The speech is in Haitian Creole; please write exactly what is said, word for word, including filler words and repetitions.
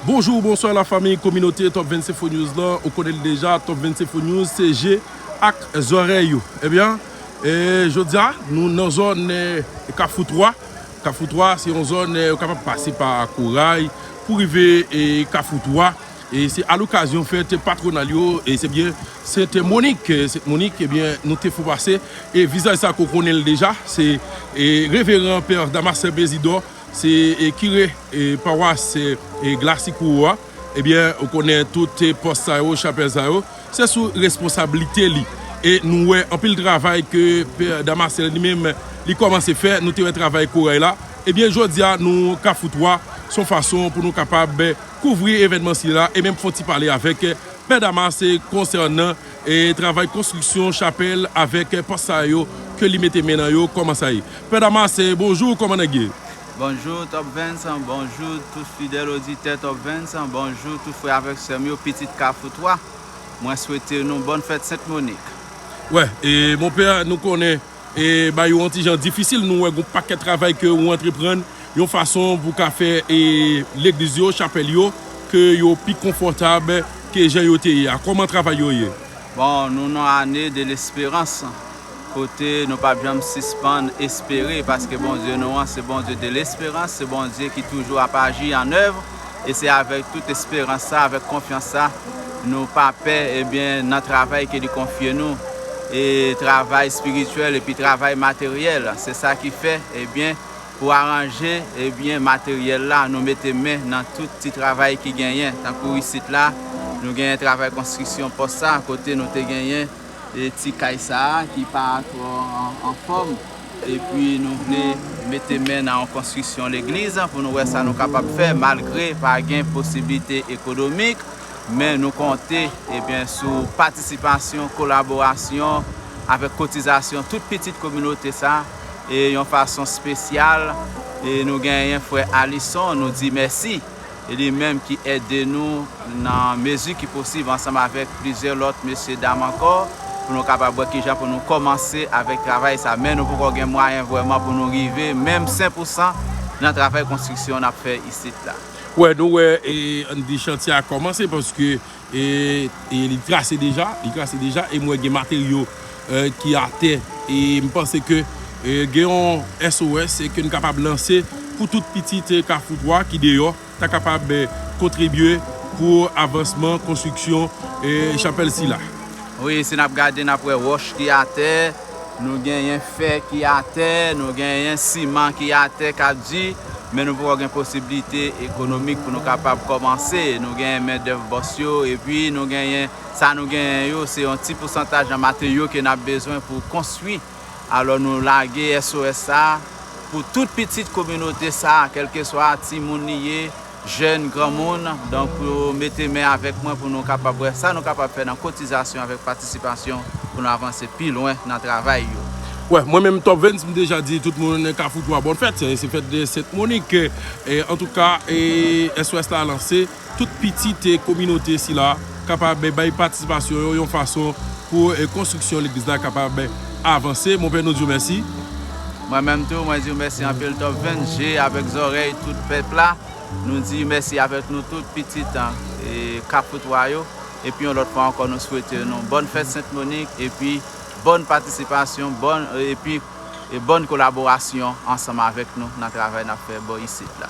Bonjou, bonswa lafanmi, kominote Top Vennsenk Info News lan, ou konnen l deja, Top Vennsenk Info News se je ak zòrèy ou. Ebyen, e, jodi a, nou nan zòn, e, Kafou twa. Kafou twa, se yon zòn, e, ou kapab pase pa Koray pou rive, e, Kafou twa. E se alokazyon fèt patwonal yo, e se byen Sent Monik, e, Sent Monik, ebyen, nou te fè pase, e vizaj sa ke w konnen l deja, se, e, Reveran Pè Damas Bezidò, se, e, kire, e, pawas, e, e, Glasikou a. Ebyen, ou konnen tout, e, pòs sa yo, chapèl sa yo, se sou responsablite li. E nou wè anpil travay ke Pè Damas li menm li kòmanse fè, nou te wè travay Koray la. Ebyen, jodi a, nou Kafou twa, se yon fason pou nou kapab, e, kouvri evènman sila e menm fè yon ti pale avèk, e, Pè Damas, e, konsènan, e, travay konstriksyon chapèl avèk, e, pòs sa yo ke li mete men nan yo, kòman sa ye. Pè Damas, e, bonjou, kòman nèg ye? Bonjou, Top Vennsenk, bonjou, tout fidèl oditè Top Vennsenk, bonjou, tout frè avèk sè m yo, pitit Kafou twa. Mwen swete nou bòn fèt Sent Monik. Wè, e, monpè, nou konnen, e, bagay yo yon ti jan difisil, nou wè gon pakèt travay ke ou antreprann, yon fason pou ka fè, e, legliz yo, chapèl yo, ke yo pi konfòtab ke jan yo te ye a. Kòman travay yo ye? Bon, nou nan ane de lesperans, kote nou p ap janm sispann espere, paske Bondye nou an se Bondye de lesperans, se Bondye ki toujou ap aji an èv, e se avèk tout esperans sa, avèk konfyans sa, nou pa pè, ebyen, nan travay ke li konfye nou, e travay espirityèl epi travay materyèl. Se sa ki fè, ebyen, pou aranje, ebyen, materyèl la, nou mete men nan tout ti travay ki genyen. Tankou isit la, nou genyen travay konstriksyon pòs sa, kote nou te genyen, e, ti kay sa a ki pa twò an, an fòm. Epi nou vle mete men nan yon konstriksyon legliz pou nou wè sa nou kapab fè, malgre pa gen posiblite ekonomik, men nou konte, ebyen, sou patisipasyon, kolaborasyon, avèk kotizasyon tout pitit kominote sa, e yon fason espesyal, e nou genyen frè Alison, nou di mèsi. E li menm ki ede nou nan mezi ki posib ansanm avèk plizyè lòt mesye dam ankò, pou nou kapab wè kijan pou nou kòmanse avèk travay sa. Men nou poko gen mwayen vrèman pou nou rive menm sen pou san nan travay konstriksyon n ap fè isit la. Wè, nou wè, e, ann di chantye a kòmanse, paske, e, e li trase deja, li trase deja, e m wè gen materyo, e, ki atè, e m panse ke, e, gen yon S O S, e, ke n kapab lanse pou tout pitit, e, Kafou twa ki deyò, ta kapab, e, kontribye pou avansman konstriksyon, e, chapèl sila. Wi, si n ap gade, n ap wè wòch ki atè, nou genyen fè ki atè, nou genyen siman ki atè k ap di, men nou poko gen posiblite ekonomik pou nou kapab kòmanse. Nou genyen mendèv bòs yo, epi nou genyen, sa nou genyen yo, se yon ti pousantaj nan materyo ke n ap bezwen pou konstwi. Alò, nou lage S O S sa a pou tout pitit kominote sa a, kèlkeswa timoun li ye, jèn, granmoun, donk, pou mete men avèk mwen pou nou kapab wè sa nou kapab fè nan kotizasyon avèk patisipasyon pou nou avanse pi lwen nan travay yo. Wè, mwen menm Top Vennsenk, m deja di tout moun Kafou twa bòn fèt, se, se fèt de Sent Monik. E, antouka, e, S O S la lanse, tout pitit, e, kominote sila kapab, e, bay patisipasyon yo yon fason pou, e, konstriksyon legliz la kapab, e, avanse. Monpè, nou di w mèsi. Mwen menm tou, mwen di w mèsi anpil Top Vennsenk, je avèk zòrèy tout pèp la. Nou di mèsi avèk nou tout pitit, e, Kafou twa yo. Epi yon lòt fwa ankò, nou swete nou bòn fèt Sent Monik, epi bòn patisipasyon, bòn, epi, e, bòn kolaborasyon ansanm avèk nou nan travay n ap fè bò isit la.